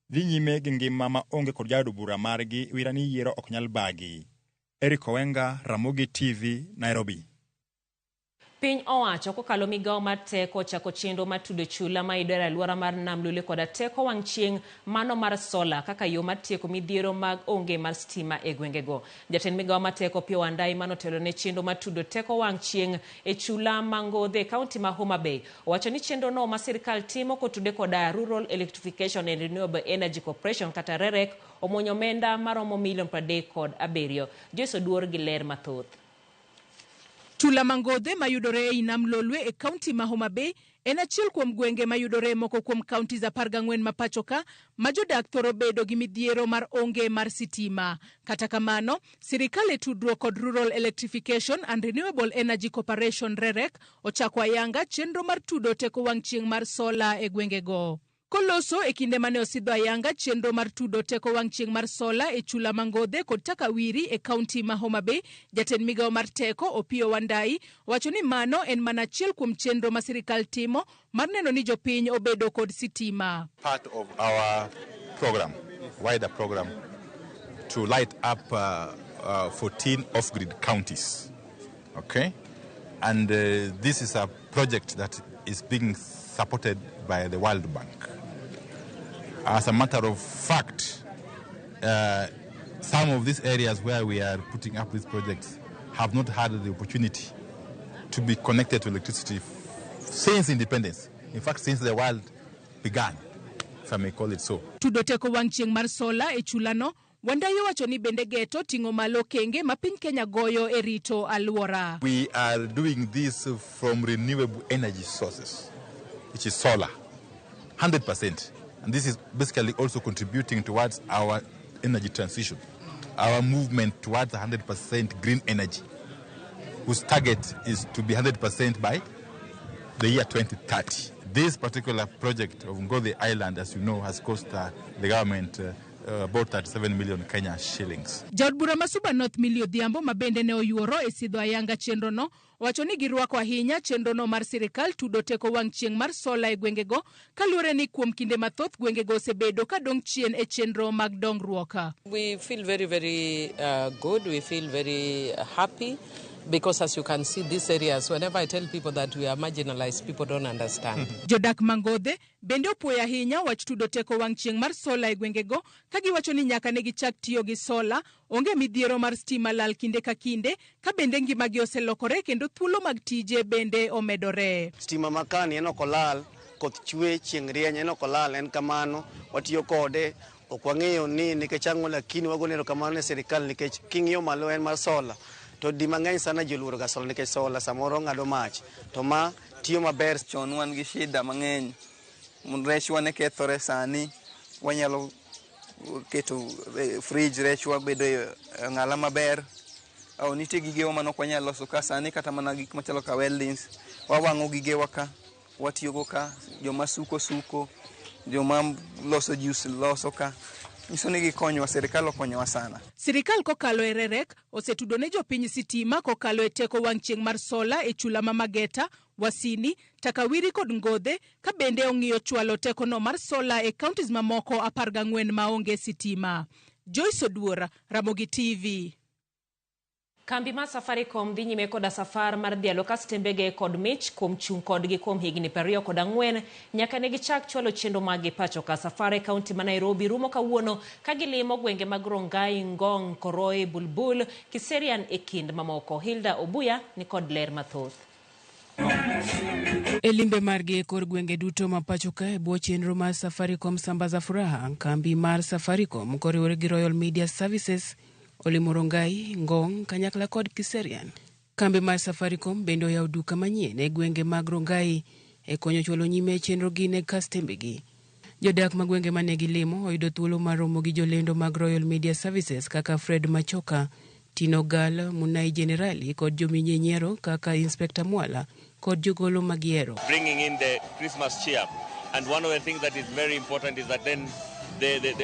Speaker 24: dhi nyime gi ngima ma onge kod jaod bura margi wira ni yiero ok nyal bagi. Eric Owenga, Ramogi TV, Nairobi.
Speaker 1: Piny owacho kokalo migawo mar teko ochako chenro mar tudo chula ma yudore e alwora mar Nam Lule koda teko wang' chieng' mano mar sola kaka yo mar tieko midhiero mag onge mar stima e gwengego. Jatend migawo mar teko Opiyo Wandayi manotelo ne chenro mar tudo teko wang' chieng' e chula ma Ngodhe e kaunti ma Homa Bay owacho ni chenro no ma sirikal timo kotude koda Rural Electrification and Renewable Energy Corporation kata REREC omuonyo omenda maromo milion 37. Joyce Oduor gi ler mathoth.
Speaker 5: Chula Mangodhe mayudore ei Nam Lolwe e kaunti ma Homa Bay en achiel kuom gwenge mayudore moko kuom kauntis 14 ma pacho ka ma jodak thoro bedo gi midhiero mar onge mar sitima. Kata kamano, sirikal e tudruok kod Rural Electrification and Renewable Energy Corporation REREC ochako ayanga chenro mar tudo teko wang' chieng' mar sola e gwengego. Koloso e kinde mane osidho ayanga chenro mar tudo teko wang' chieng' mar sola e chula Mangodhe kod Takawiri e kaunti ma Homa Bay, jatend migawo mar teko Opiyo Wandayi wacho ni mano en mana achiel kuom chenro ma sirikal timo mar neno ni jopiny obedo kod sitima.
Speaker 8: Part of our program, wider program, to light up 14 off-grid counties. Okay? And this is a project that is being supported by the World Bank. As a matter of fact, some of these areas where we are putting up these projects have not had the opportunity to be connected to electricity since independence. In fact, since the world began, if I may call it so.
Speaker 5: Tudo teko wang' chieng' mar sola e chulano, Wandayi wacho ni bende geto ting'o malo okenge ma piny Kenya goyo e rito alwora.
Speaker 8: We are doing this from renewable energy sources, which is solar, 100%. And this is basically also contributing towards our energy transition, our movement towards 100% green energy, whose target is to be 100% by the year 2030. This particular project of Ngodhe Island, as you know, has cost the government about 37 million Kenya shillings.
Speaker 5: Jaod bura ma Suba North Millie Odhiambo ma bende ne oyuoro e sidho ayanga chenrono owacho ni girwako ahinya chenrono mar sirikal tudo teko wang' chieng' mar sola e gwengego kaluwore ni kuom kinde mathoth gwengego osebedo ka dong' chien e chenro mag dongruok.
Speaker 9: We feel very, very good. We feel very happy because, as you can see, these areas, whenever I tell people that we are marginalized, people don't understand.
Speaker 5: Jodak Mangodhe bende opuoyo ahinya wach tudo teko wang' chieng' mar sola e gwengego ka giwacho ni nyaka ne gichak tiyo gi sola, onge midhiero mar stima lal kinde ka kinde ka bende ngimagi oselokore kendo thuolo mag tije bende omedore.
Speaker 12: Stima makani en ok olal, koth chwe, chieng' rieny, en ok olal, en kamano, watiyo kode. Ok wang'eyo ni nikech ang'o, lakini wagone erokamano ne sirikal nikech king'iyo malo en mar sola. To di mang'eny sana ji oluoro ga sola nikech sola samoro ng'ado mach to ma tiyo maber.
Speaker 13: Chon wan gi shida mang'eny, rechwa ne kethore, sani wanyalo keto fridge, rechwa bedo e ng'ala maber. Nitie gigewa manok wanyalo loso ka sani, kata mana gik machalo ka weldings, wawang'o gigewa ka, watiyogo ka, joma suko suko, joma loso juice loso ka. Nyiso ni gikonyowa, sirikal okonyowa sana.
Speaker 5: Sirikal kokalo e REREC osetudo ne jopiny sitima kokalo e teko wang' chieng' mar sola e chula ma Mageta, Wasini, Takawiri kod Ngodhe ka bende ong'iyo chwalo tekono mar sola e counties mamoko 14 maonge sitima. Joyce Oduor, Ramogi TV.
Speaker 1: Kambi mar Safaricom dhi nyime koda safar mar dhialo kastembege kod mich kuom chung' kodgi kuom higni 24 nyaka ne gichak chwalo chenro maggi pacho ka. Safar e kaunti ma Nairobi rumo kawuono ka gilimo gwenge mag Rongai, Ngong, Koroi, Bulbul, Kiserian e kind mamoko. Hilda Obuya ni kod ler mathoth.
Speaker 14: E limbe margi e kor gwenge duto ma pacho ka e bwo chenro mar Safaricom Sambaza Furaha, kambi mar Safaricom koriwore gi Royal Media Services olimo Rongai, Ngong, kanyakla kod Kiserian. Kambi mar Safaricom bende oyawo duka manyien e gwenge mag Rongai e konyo chwalo nyime chenro gi ne kastembegi. Jodak ma gwenge mane gilimo oyudo thuolo mar romo gi jolendo mag Royal Media Services kaka Fred Machoka, Tino Gal, Munai Generali kod jominye nyiero kaka Inspector Mwala kod jogolo magiero.
Speaker 27: Bringing in the Christmas cheer, and one of the things that is very important is that then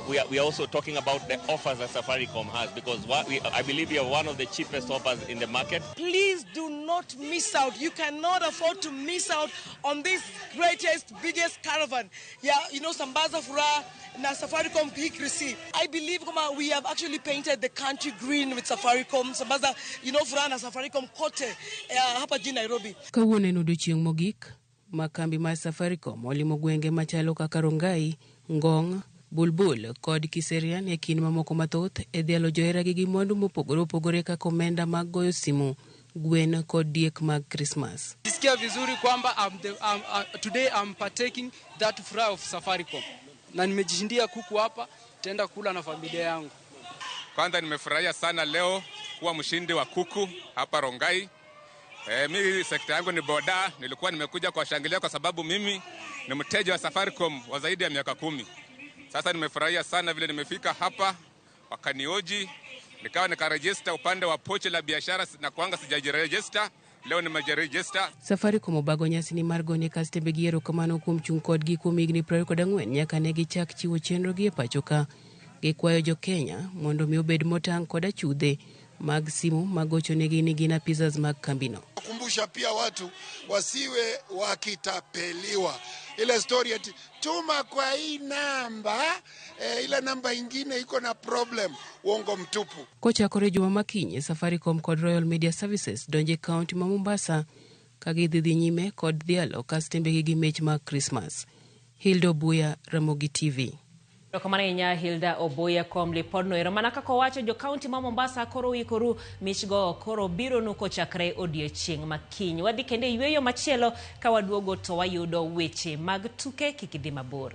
Speaker 27: we are also talking about the offers that Safaricom has, because I believe we are one of the cheapest offers in the market.
Speaker 21: Please do not miss out. You cannot afford to miss out on this greatest, biggest caravan. Yeah, you know, Sambaza Furaha na Safaricom PQC. I believe we have actually painted the country green with Safaricom. Sambaza, you know, Furaha na Safaricom kote hapa jijini Nairobi.
Speaker 14: Kawuono en odiechieng' mogik ma kambi mar Safaricom olimo gwenge machalo kaka Rongai, Ngong, Bulbul kod Kiserian e kind mamoko mathoth e dhialo joheragi gi mwandu mopogore opogore kaka omenda mag goyo simu, gwen kod diek mag Christmas.
Speaker 28: Jisikia vizuri kwamba today I'm partaking that furaha of Safaricom. Na nimejishindia kuku hapa, nitaenda kula na familia yangu.
Speaker 29: Kwanza nimefurahia sana leo kuwa mshindi wa kuku hapa Rongai.
Speaker 6: Mi sekta yangu ni boda, nilikuwa nimekuja kuwashangilia kwa sababu mimi ni mteja wa Safaricom wa zaidi ya miaka 10. Sasa nimefurahia sana vile nimefika hapa, wakanioji, nikawa nikaregister upande wa pochi la biashara na kuanga sijajiregister. Leo nimejiregister.
Speaker 14: Safaricom obago nyasi ni mar gone kastembe gi erokamano kuom chung' kodgi kuom higni 24 nyaka ne gichak chiwo chenro gi e pacho ka. Gikwayo jo Kenya mondo mi obed motang' kod achudhe mag simu magochonegi ni gin apisas mag kambino.
Speaker 10: Kumbusha pia watu wasiwe wakitapeliwa. Ile story ati tuma kwa hii namba, ile namba ingine iko na problem, uongo mtupu.
Speaker 14: Kochakore juma makinyi, Safaricom kod Royal Media Services donje kaunti ma Mombasa ka gidhi dhi nyime kod dhialo kastembegi gi mich mag Krismas. Hilda Obuya, Ramogi TV.
Speaker 1: Erokamano ahinya Hilda Obuya kuom lipodno. Ero mana kaka owacho, jo kaunti ma Mombasa koro ikoru michgo koro biro nu kochakre odiechieng' ma kiny. Wadhi kendo e yweyo machielo ka waduogo to wayudo weche mag tuke. Kik idhi mabor.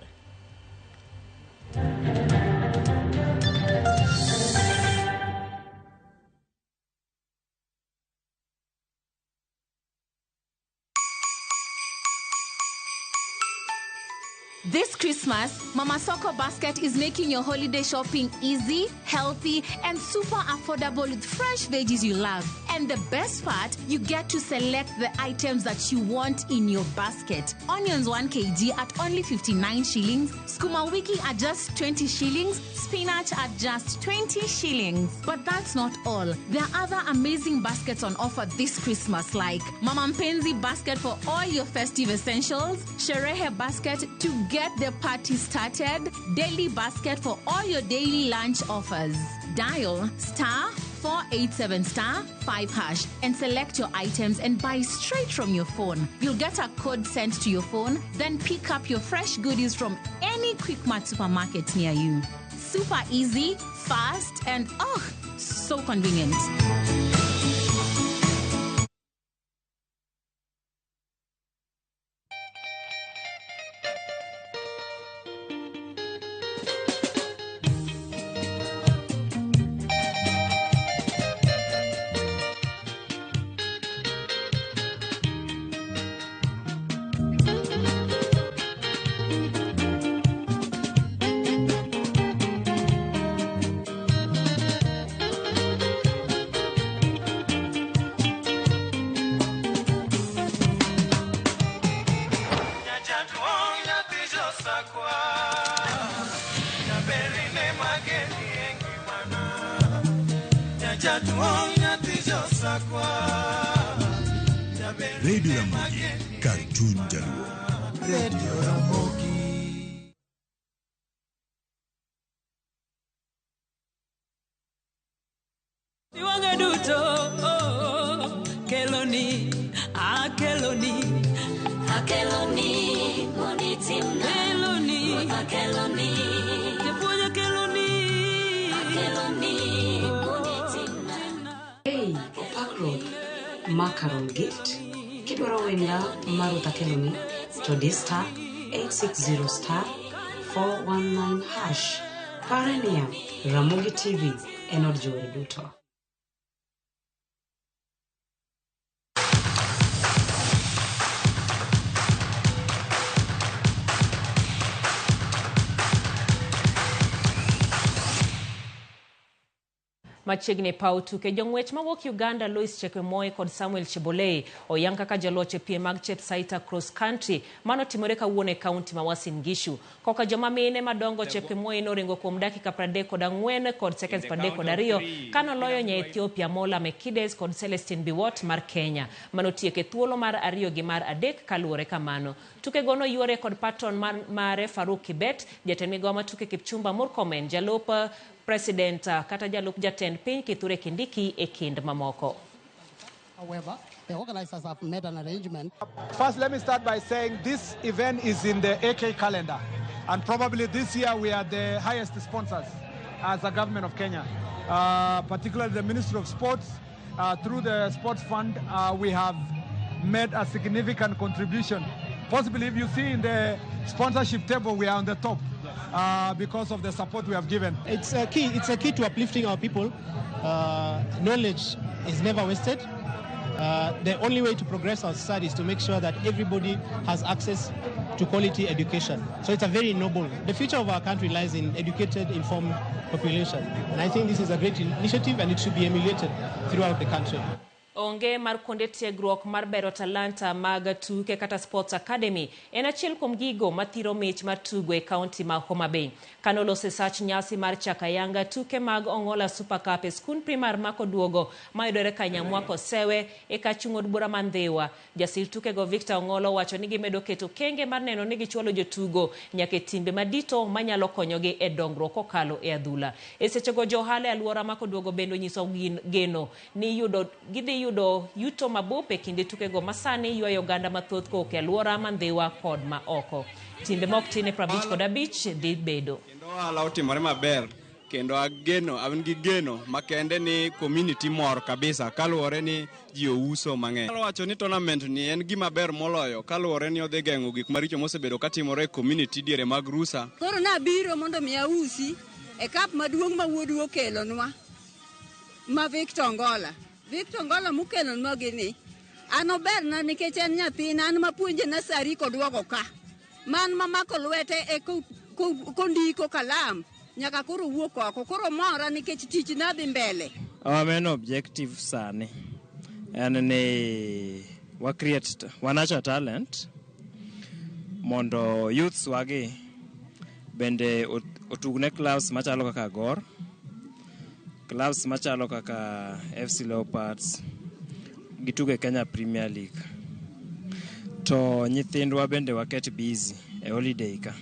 Speaker 11: This Christmas, Mama Soko Basket is making your holiday shopping easy, healthy, and super affordable with fresh veggies you love. And the best part, you get to select the items that you want in your basket. Onions 1 kg at only 59 shillings, sukuma wiki at just 20 shillings, spinach at just 20 shillings. But that's not all. There are other amazing baskets on offer this Christmas, like Mama Mpenzi basket for all your festive essentials, Sherehe basket to get the party started, daily basket for all your daily lunch offers. Dial *487 *5# and select your items and buy straight from your phone. You'll get a code sent to your phone, then pick up your fresh goodies from any Quickmart supermarket near you. Super easy, fast, and oh, so convenient.
Speaker 17: Radio Ramogi, Cartoon Jaluo.
Speaker 10: Radio Ramogi.
Speaker 15: Iwang'e duto, oh, keloni, akeloni.
Speaker 16: Akeloni, mondi timna.
Speaker 15: Keloni,
Speaker 16: akeloni.
Speaker 15: Japuonj akeloni.
Speaker 16: Akeloni, mondi timna.
Speaker 18: Hey, Opak Road, Macaron Gift. Kidwaro wenda mar Ruth Akeloni to di *860 *419#. Pare niya, Ramogi TV en od jower duto.
Speaker 1: Machiegni paw tuke, jong'wech mawuok Uganda Lois Chepkemoi kod Samuel Chebolei oyang kaka joloch e piem mag Chepsaita Cross Country manotimore kawuono e kaunti ma Uasin Gishu. Koka joma mine madongo, Chepkemoi noringo kuom dakika 34 kod seconds 32 kanoloyo nya Ethiopia Mola Mekides kod Celestine Biwott mar Kenya manotieko e thuolo mar 2 gi mar 3 kaluwore kamano. Tukego noyuore kod patron mare Faruk Kibet, jatend migao ma tuke Kipchumba Murkomen, jalup president kata jalup jatend piny Kithure Kindiki e kind mamoko.
Speaker 19: However, the organizers have made an arrangement.
Speaker 20: First, let me start by saying this event is in the AK calendar, and probably this year we are the highest sponsors as a government of Kenya, particularly the Ministry of Sports. Through the Sports Fund, we have made a significant contribution. Possibly, if you see in the sponsorship table, we are on the top. Because of the support we have given.
Speaker 29: It's a key. It's a key to uplifting our people. Knowledge is never wasted.
Speaker 2: The only way to progress our society is to make sure that everybody has access to quality education. So it's a very noble. The future of our country lies in educated, informed population. And I think this is a great initiative and it should be emulated throughout the country.
Speaker 1: Onge mar kuonde tiegruok mar bero talanta mag tuke kata Sports Academy en achiel kuom gigo mathiro mich mar tugo e kaunti ma Homa Bay. Kanolose sach nyasi mar chako ayanga tuke mag Ong'ola Super Cup e skund primar ma Koduogo mayudore Kanyamwa Kosewe e kachung' od bura ma Ndhiwa. Jasir tukego Victor Ong'olo wacho ni gimedo keto kenge mar neno ni gichwalo jotugo nyaka e timbe madito manyalo konyogi e dongruok kokalo e adhula. E sechego jo ohala e alwora ma Koduogo bende onyiso geno ni gidhi yudo yuto mabup e kinde tukego masani ywayo oganda mathoth kowuok e alwora ma Ndhiwa kod ma oko. Timbe ma ok tin ne 55 dhi bedo.
Speaker 3: Kendo ohala otimore maber kendo ageno an gi geno makende ni community mor kabisa kaluwore ni ji ouso mang'eny. Anyalo wacho ni tournament ni en gima ber moloyo kaluwore ni odhi geng'o gik maricho mosebedo katimore e community diere mag rusa.
Speaker 4: Koro nabiro mondo mi ausi e cup maduong' ma wuodu okelonwa ma Victor Ongola. Victor Ongola mokelonwa gini an oberna nikech en nyathina, an mapuonje nursery koduogo ka. Man mamako lwete e kondiko kalam nyaka koro wuok oko. Koro mora nikech tich na dhi mbele.
Speaker 7: Our main objective sani en ni wa create, wa nurture talent mondo youths wagi bende otugne clubs machalo kaka Gor, clubs machalo kaka FC Leopards, gitugo e Kenya Premier League. To nyithindwa bende waket busy e holiday ka.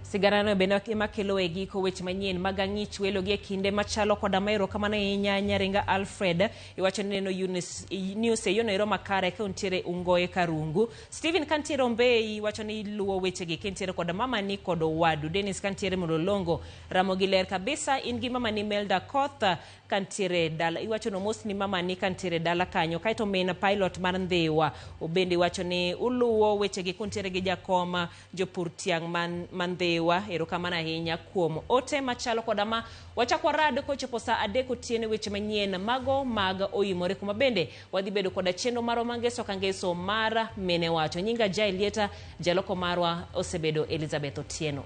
Speaker 1: Siganano bende ema kelo e giko weche manyien mag ang'ich welo gi e kinde machalo koda ma erokamano ahinya Nyaringa Alfred iwacho ni neno news e yono ero makare ka untiere Ungoe Karungu. Steven kantiere Ombei iwacho ni luwo wechegi kintiere koda mamani kod owadu. Dennis kantiere Mlolongo Ramogi ler kabisa in gi mamani Melda Koth kantiere dala iwacho no mos ni mamani kantiere dala kanyo. Kaeto min pilot mar Ndhiwa obende iwacho ni uluwo wechegi kuntiere gi jakom jopur tiang' man Ndhiwa. Erokamano ahinya kuom ote machalo koda ma wachako warad kochopo saa 3 otieno weche manyien mago mag oimore kuma bende wadhi bedo koda chenro marwa ma ngeso ka ngeso mar mine wacho. Nyinga Jaelieta, jaloko marwa osebedo Elizabeth Otieno.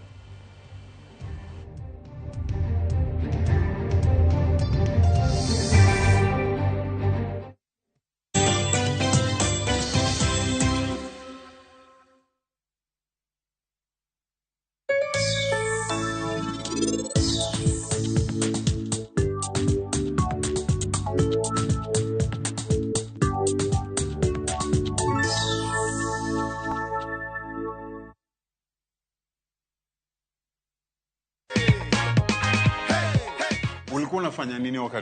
Speaker 22: Ulikuwa unafanya nini wakati